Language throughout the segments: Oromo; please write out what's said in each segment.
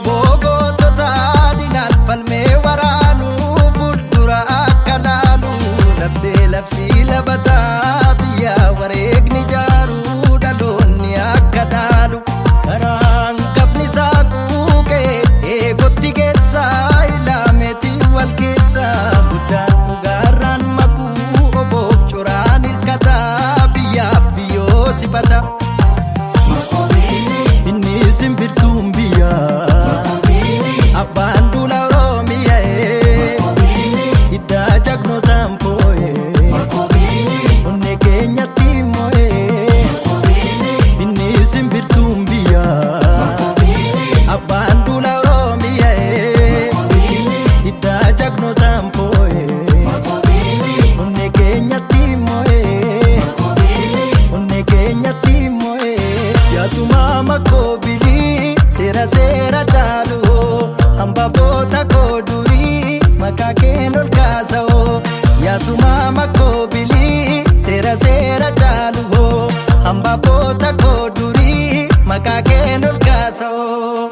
Eeboo gootota diinaan falmee waraanuu fuuldura akka laalu labsee labsii labataa biyya wareegni jaaruu dhaloonni akka dhaalu karaan kafni isaa quuqee eegotti geessaa ilaameetii wal keessaa guddaan dhugaarraan makuu oboof coraan hirkataa biyyaaf biyyoo sifata. Inni simbirtuun biyyaa abbaan duula Oromiyaa hiddaa jagnootaan foo'ee onnee keenyatti moo'ee. Inni simbirtuun biyyaa abbaan duula Oromiyaa hiddaa jagnootaan foo'ee onnee keenyatti moo'ee onnee keenyatti moo'ee. Yaatumaa makobilii seera seera caalu hamba boota koo durii maqaa keen ol kaasa'oo. Yaatumaa makobilii seera seera caalu hamba boota koo durii maqaa keen ol kaasa'oo.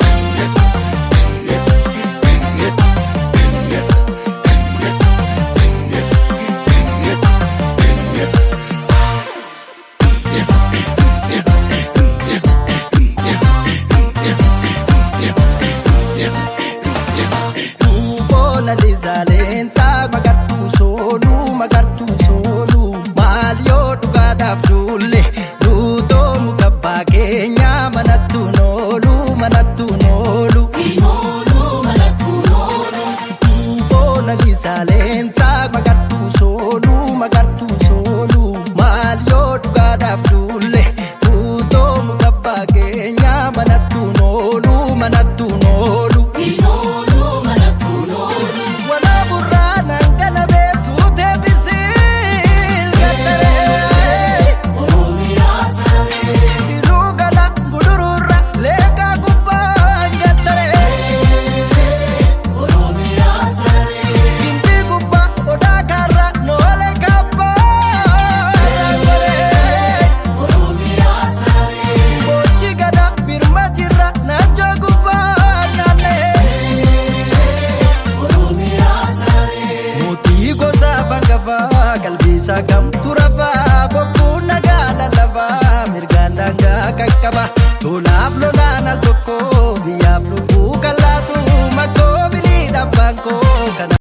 Duuboo lalisaaleensaa magartuu sooluu magartuu sooluu maal yoo dhugaadhaaf duulle duutoo muka abbaa keenyaa manattuu nooluu manattuu nooluu. Duuboo lalisaaleensaa.